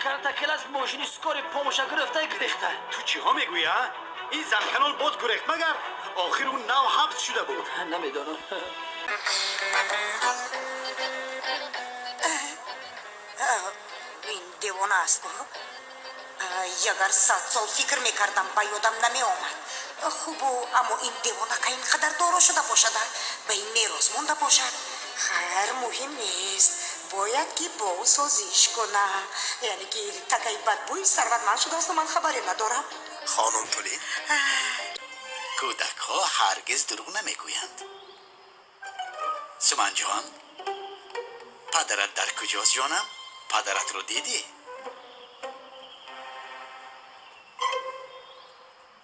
Картакелас мошини скори помоша гирифта гирехта. Ту чиҳо мегӯӣ, а? Ин занканол боз гурехт магар? Охир ӯ нав ҳабс шуда буд. Намедонам. Ин девона аст. Ягар 100 сол фикр мекардам, ба ёдам намеомад. Хубу, аммо ин девонака ин қадар доро шуда бошад, ба ин мерос монда бошад. Хайр, муҳим нест, бояд ки бо ӯ созиш кунам. Яъне ки такаи бадбӯи сарватманд шудаасту ман хабаре надорам. Хонум Тулин, кӯдакҳо ҳаргиз дурӯғ намегӯянд. Суманҷон, падарат дар куҷост, ҷонам? Падаратро дидӣ?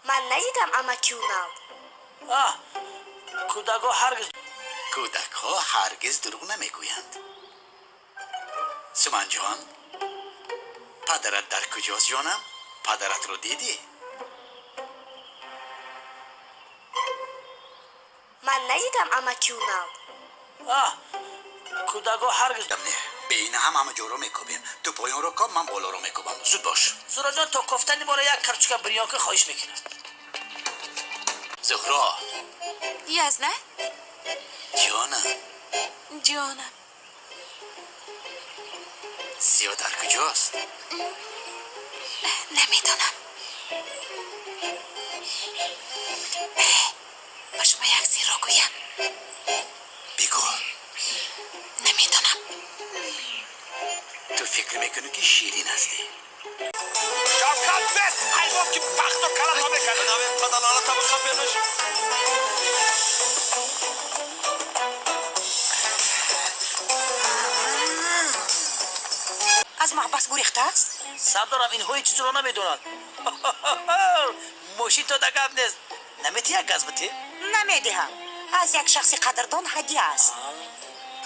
Ман надидам, амаки Унал. Кӯдакҳо ҳаргиз Кӯдакҳо ҳаргиз дурӯғ намегӯянд. Суманҷон, падарат дар куҷост, ҷонам? Падаратро дидӣ? Ман надидам, амаки Унал. Кӯдакҳо ҳаргиз Не, бе ин ҳам ҳама ҷоро мекобем. Ту поёнро коб, ман болоро мекобам. Зуд бош. Зураҷон, то кофтани бора як карчука бирёнка хоҳиш мекунам. Зуҳро. Язна. Ҷонам. Ҷонам. Зиё дар куҷост? Намедонам. Ба шумо як сирро гӯям. Бигӯ. Намедонам. Ту фикр мекунӣ, ки ширин ҳастӣ. Шавкат, бес ҳайвон ки пахто калата мекард. Падалалата бихапенаш. Аз маҳбас гурехтааст. Сардорам, инҳо ҳеҷ чизро намедонанд. Мошин то да гап нест. Намети як газ битӣ? Намедиҳам, аз як шахси қадрдон ҳадя аст.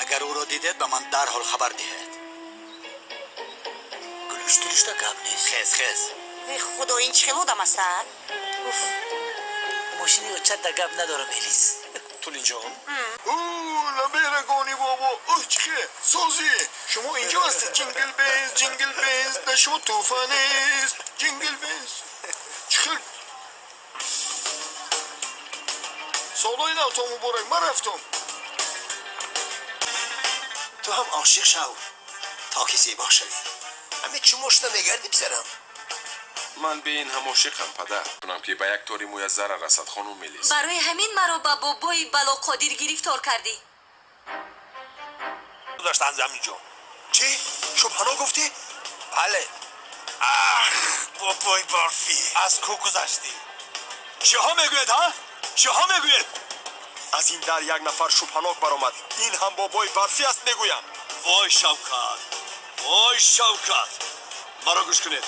Агар ӯро дидед, ба ман дарҳол хабар диҳед. Гулуштулушта гап нест. Хез, хез. Э, худо, ин чӣ хел одам аст, а? Уф. Мошини очат да гап надорам, Элис. Тулинҷон. Наберагони бобо, оҳ, чихе созӣ, шумо инҷо ҳастед. Jingle bells, jingle bells, дар шумо тӯҳфа нест. Jingle bells, чихел солҳои навто муборак, ман рафтам. Ту ҳам ошиқ шав, то ки зебо шавӣ. Ҳаме чӣ мошина мегардӣ, писарам? Ман бе ин ҳам ошиқам, падар. Кунам ки ба як тори мӯя зарар расад, хонум Мелис. Барои ҳамин маро ба бобои Балоқодир гирифтор кардӣ. Гузаштан заминҷо. Чӣ шубҳано гуфтӣ? Бале. Ах, бобои Барфӣ, аз кӯ гузаштӣ? Чиҳо мегӯед, ҳа? Чиҳо мегӯед? Аз ин дар як нафар шубҳанок баромад. Ин ҳам бобои Барфӣ аст, мегӯям. Вой, Шавкат, вой, Шавкат! Маро гӯш кунед,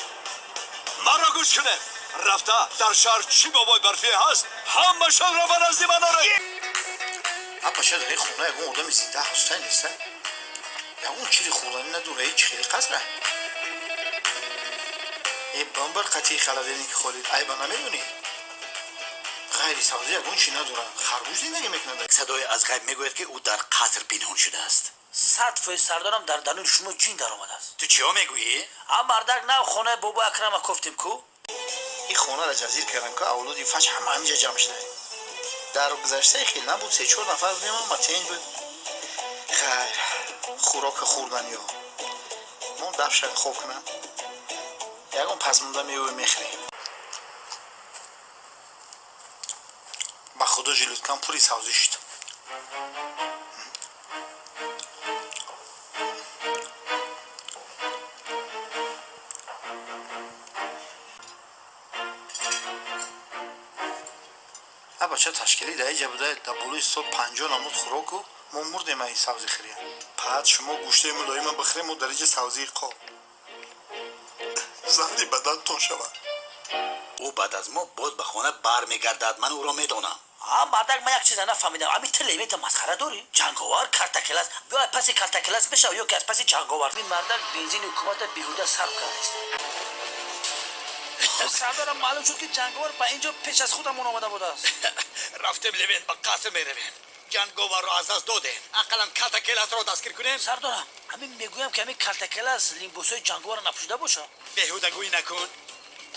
маро гӯш кунед. Рафта дар шаҳр чӣ бобои Барфие ҳаст, ҳамашонро ба назди ман оред. Апаша, дар ин хона ягон одами зинда ҳаста, неста? Ягон чизи хӯрданӣ надора, ҳеҷ хеле қасра. Э, бамбар қатъи холодильники холид, айба намедонӣ? Ғайри сабзӣ ягон чи надора. Харгӯш зиндагӣ мекунад. Садое аз ғайб мегӯяд, ки ӯ дар қаср пинҳон шудааст. 100%, сардорам, дар даруни шумо ҷин даромадааст. Ту чиҳо мегӯӣ? Ҳам мардак нав хонаи бобои Акрама кофтем ку. Ин хонаро ҷазир кардам, ку авлоди фач ҳама ҳаминҷа ҷамъ шуда. Дар гузаштаи хел набуд, се чор нафар будем, ама тенҷ буд. Хайр, хӯрока хӯрданиё мо дафша хоб кунам, ягон пасмонда мевӯ мехӯрем. Ба худо, желудкам пури савзӣ шуд. Бача, ташкилӣ дар иҷа буда, дар болои стол 50 намуд хӯроку, мо мурдем ай савзӣ хӯрия. Паат шумо гӯштаи мулоима бихӯрем, мо дар иҷа савзии қоб заҳри бадантон шавад. Ӯ баъд аз мо боз ба хона бармегардад, ман ӯро медонам. Ҳа, мардак, ман як чиза нафаҳмидам. Ами ту лемета масхара дорӣ? Ҷанговар картакелас ё аз паси картакелас мешав, ё ки аз паси ҷанговар. Ин мардак бензини ҳукумата беҳуда сарф кардааст. Сардорам, маълум шуд, ки ҷанговар ба ин ҷо пеш аз худамон омада будааст. Рафтем, Левент, ба қаср меравем. Ҷанговарро аз даст додем. Ақаллан калтакеласро дастгир кунем. Сардорам, ҳамин мегӯям ки ҳамин калтакелас лимбосҳои ҷанговарро напӯшида бошад. Беҳудагӯӣ накун.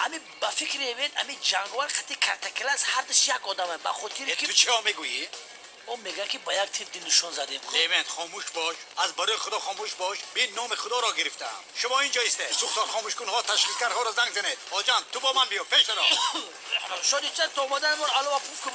Ҳамин ба фикри Левент ҳамин ҷанговар хати калтакелас ҳардуш як одаме, ба хотире ки ту чиҳо мегӯӣ? О мегӯяд ки ба як тир ду нишон задем. Левент, хомӯш бош. Аз барои Худо хомӯш бош. Бин номи Худоро гирифтам. Шумо инҷо истед. Сӯхторхомӯшкунҳо, ташхисгарҳоро занг занед. Оҷан, ту бо ман биё, пеш даро. Шоди ча то омаданамон алова пуф ку.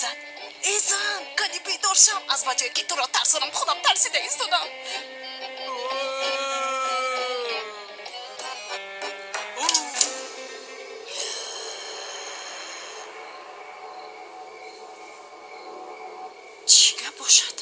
Зан, э зан, кани бедор шав. Аз ба ҷое ки туро тарсонам, худам тарсида истодам. Чӣ гап бошад?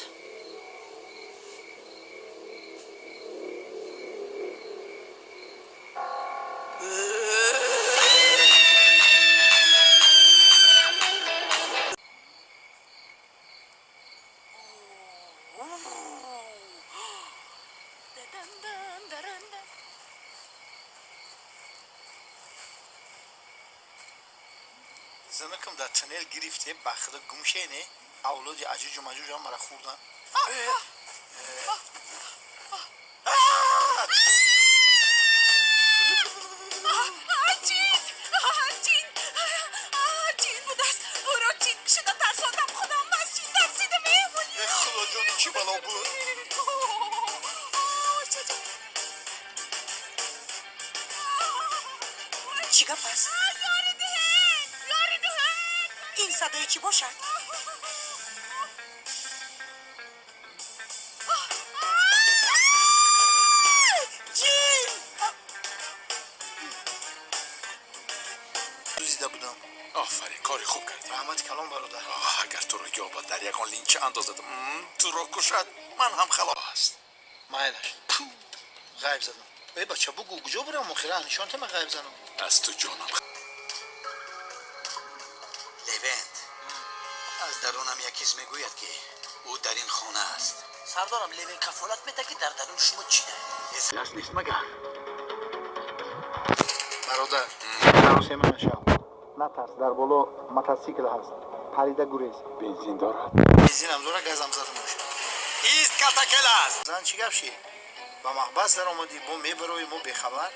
Занакам дар туннел гирифте, ба худо гумше не, авлоди аҷуҷу маҷуҷам мара хӯрдан. Чин, чин, чин будааст. Ӯро чин шуда тарсондам, худам аз чин тарсида мемонӣ. Худоҷони, чӣ бало буд? Чӣ гап аст? Ин садои чӣ бошад? Ҷин! Дуздида будам. Офарин, кори хуб кардӣ. Раҳмати калон, бародар. Агар туро ёбад, дар ягон линча андозад, туро кушад, ман ҳам халос аст. Майлаш, ғайб задам. Э бача, бугӯ, куҷо бурам? Охира нишон тама ғайб занам. Аз ту ҷонам. Левент, аз дарунам як ҳис мегӯяд, ки ӯ дар ин хона аст. Сардорам, Левент кафолат медиҳад, ки дар даруни шумо ҷине. Ҳис нест магар? Бародар, ҳаросема нашав. Натарс, дар боло мотосикл ҳаст. Парида гурез. Бензин дорад? Бензинам дора, газам задамаш. Ист, калтакелас. Зан, чӣ гап шид? Ба маҳбас даромадӣ, бо мебарои, мо бехабар.